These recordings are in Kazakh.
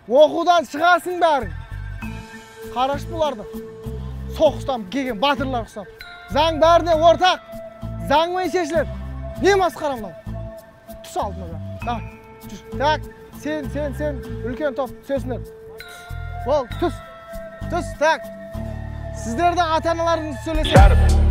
Оқудан шығасың бәрің. Қараш бұларды. Соғыстан келген батырлар ұқсап. Заң бәріне ортақ. Заңмен шешіледі. Не масқара мынау? Түс алдына. Давай, жүр. Так, сен, үлкен топ түсесіңдер. Бол, түс. Түс, так. Сіздерді ата-аналарыңыз сөйлеседі.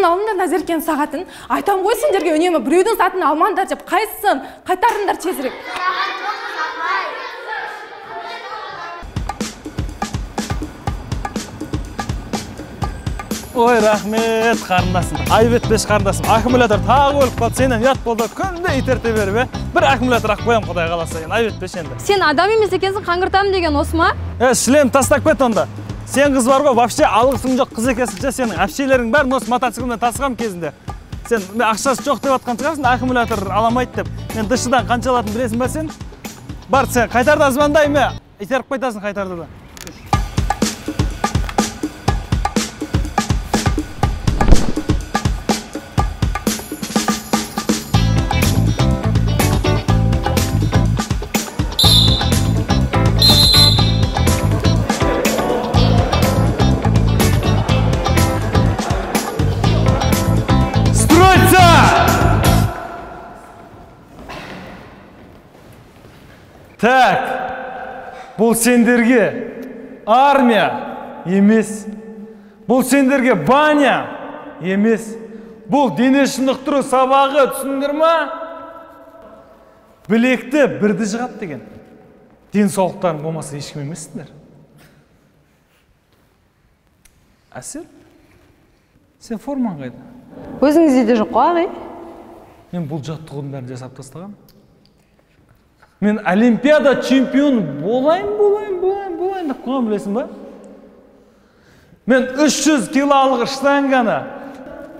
Алыңдар Назеркенің сағатын. Айтам ғой сендерге үнемі біреудің сағатын алмаңдар деп. Қайсысын? Қайтарыңдар тезірек. Ой, рахмет, қарындасым. Айып етпеш, қарындасым. Аккумулятор тағы өліп қалды. Сенен ұят болды. Күнде итерте беріп, бір аккумулятор ақ қоям, Құдай қаласа. Айып етпеш енді. Сен адам емес екенсің, қаңғыртамын деген осы ма? Шлем тастап кет онда. Сен қыз бар ғой, вообще алғысың жоқ қыз екенсің, сенің әпшелерің бәрін осы мотоциклмен тасығам кезінде. Сен ақшасы жоқ деп атқан шығарсың, аккумулятор аламайды деп. Мен дышыдан қанша алатынын білесің ба сен? Бар, сен қайтарда звондаймын, итеріп қайтасың қайтарда да. Так, бұл сендерге армия емес, бұл сендерге баня емес, бұл дене шынықтыру сабағы, түсіндіңдер ма? Білекті бірді жығады деген. Денсаулықтарың болмаса ешкім емессіңдер. Әсел, сен формаң қайда? Өзіңізде де жоқ қой, ағай. Мен бұл жаттығудың бәрін жасап тастағанмын. Мен олимпиада чемпионы болайын деп қойған, білесің ба? Мен 300 килолық штанганы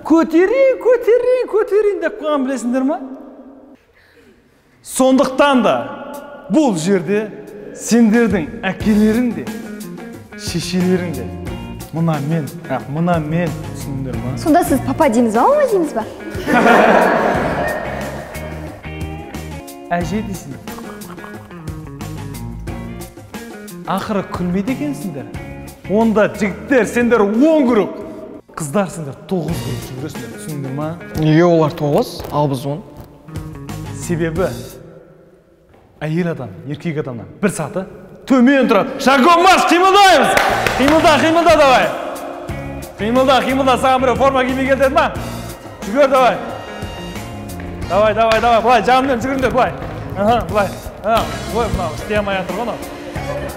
көтерейін деп қойған, білесіңдер ма? Сондықтан да бұл жерде сендердің әкелерің де, шешелерің де мына мен, түсіндіңдер ма? Сонда сіз папа дейміз ба, мама дейміз ба? Әже дейсің. Ақыры күлмейді екенсіңдер. Онда жігіттер, сендер 10 круг, қыздар сендер 9 круг жүгіресіңдер, түсіндіңдер ма? Неге олар 9, ал біз 10? Себебі әйел адам, еркек адамнан бір саты төмен тұрады. Шагом марш, қимылдаймыз! Қимылда, қимылда давай! Қимылда, қимылда, саған біреу форма кимей кел деді ма? Жүгір давай! Давай, давай, давай, былай, жанымен жүгіріңдер, былай. Аха, былай. Ой, мынау істей алмай жатыр ғой мынау.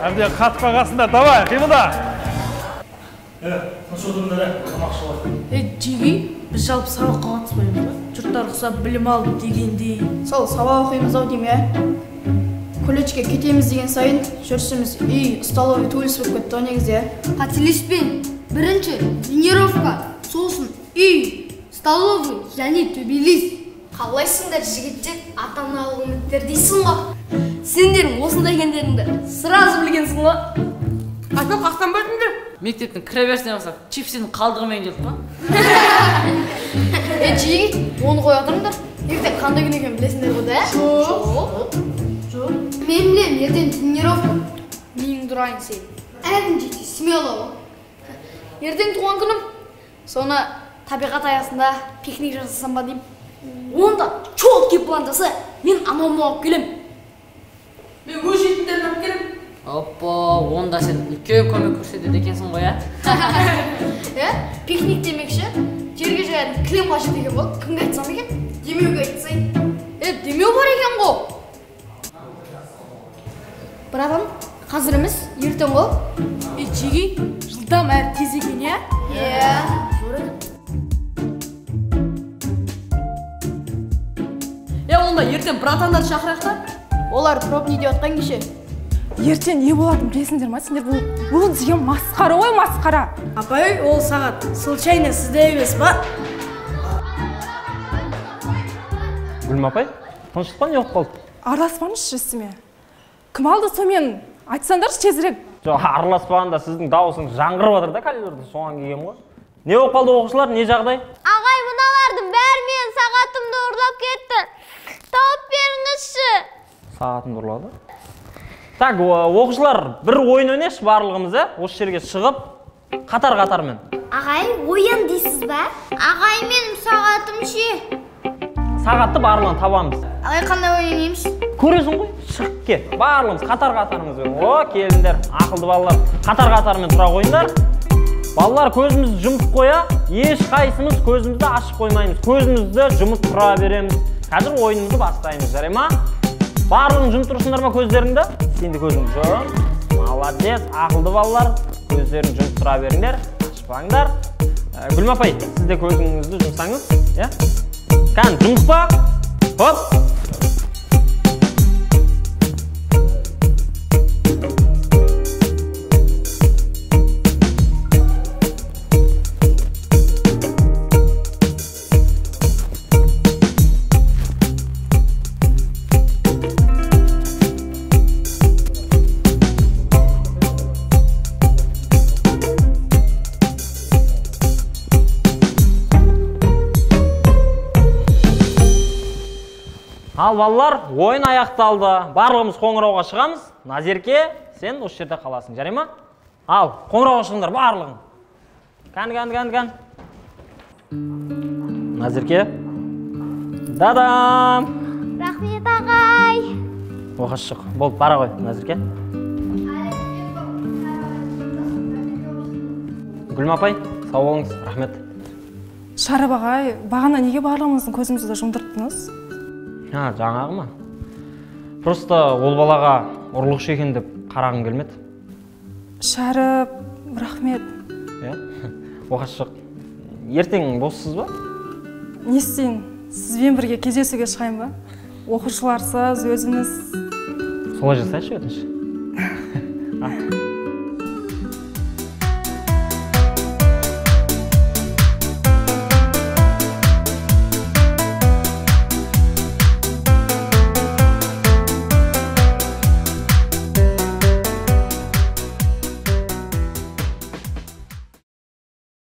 Әбден қатып қалғансыңдар, давай, қимылда! Тыныш отырыңдар, тамақ ішіп алайық. Жеги, біз жалпы сабаққа қатыспаймыз ба? Жұрттар ұқсап білім алып дегендей. Сол сабақ оқимыз ау деймін, ә? Колледжге кетеміз деген сайын жүрісіміз үй, столовый төбелес болып кетті ғой негізі, ә? Қателеспен, бірінші тренировка, сосын үй, столовый және төбелес. Қалайсыңдар жігіттер, ата-аналық үміттер дейсің ғой. Сендерің осындай екендеріңді сразу білгенсің ғой. Ата қақтан бөлдіңдер. Мектептің кіре берісіне бастап, чипсінің қалдығымен келдік қой. Жігіт, оны қоя тұрыңдар. Ертең қандай күн екенін білесіңдер ғой да? Жоқ. Жоқ. Мен білемін, ертең тренировка. Миыңды ұрайын сен. Әлің жете, смело ғой. Ертең туған күнім. Соны табиғат аясында пикник жасасам ба деймін. Онда четкий план жаса, мен анауымды алып келем. Мен өз жетімдерін алып келем. Оппа, онда сен үлкен көмек көрсетеді екенсің ғой, ә? Пикник демекші, жерге жаятын кілем қажет екен ғой. Кімге айтсам екен? Демеуге айтсай. Демеу бар екен ғой. Братан, қазір емес, ертең ғой. Жеги, жылдам әрі тез екен, ә? Иә. Онда ертең братандарды шақырайық та? Олар пробный деп атқан кеше. Ертең не болатынын білесіңдер ма? Сендер бұл деген масқара ғой, масқара. Апай, ол сағат случайно сізде емес па? Гүлім апай, тыныштық па, не болып қалды? Араласпаңызшы ісіме. Кім алды сонымен? Айтсаңдаршы тезірек. Жоқ, араласпағанда сіздің дауысыңыз жаңғырып жатыр да коридорда, соған келгенмін ғой. Не болып қалды оқушылар, не жағдай? Ағай, мыналардың бәрі менің сағатымды ұрлап кетті. Тауып беріңізші. Сағатымды ұрлады? Так, оқушылар, бір ойын ойнайықшы барлығымыз, ә? Осы жерге шығып, қатар-қатармен. Ағай, ойын дейсіз ба? Ағай, менің сағатым ше? Сағатты барлығын табамыз. Ағай, қандай ойын ойнаймыз? Көресің ғой, шығып кел. Барлығымыз қатар-қатарымызбен. О, келіңдер, ақылды балалар. Қатар-қатармен тұра қойыңдар. Балалар, көзімізді жұмып қоя, ешқайсымыз көзімізді ашып қоймаймыз. Көзімізді жұмып тұра береміз. Қазір ойынымызды бастаймыз, жарай ма? Барлығын жұмып тұрсыңдар ма көздеріңді? Сен де көзіңді жұм. Молодец, ақылды балалар. Көздерін жұмып тұра беріңдер, ашпаңдар. Гүлім апай, сіз де көзіңізді жұмсаңыз, иә? Кән, жұмыс па? Хоп! Ал балалар, ойын аяқталды. Барлығымыз қоңырауға шығамыз. Назерке, сен осы жерде қаласың, жарай ма? Ал, қоңырауға шығыңдар барлығың. Кән, кән, кән, кән. Назерке. Дадам! Рахмет, ағай. Оқасы шық. Болды, бара ғой, Назерке. Гүлім апай, сау болыңыз, рахмет. Шәріп ағай, бағана неге барлығымыздың көзімізді жұмдырттыңыз? Жаңағы ма? Просто ол балаға ұрлықшы екен деп қарағым келмеді. Шәріп, рахмет. Иә, оқасы жоқ. Ертең боссыз ба? Не істейін? Сізбен бірге кездесуге шығайын ба? Оқушыларсыз, өзіміз. Солай жасайыншы өтініш.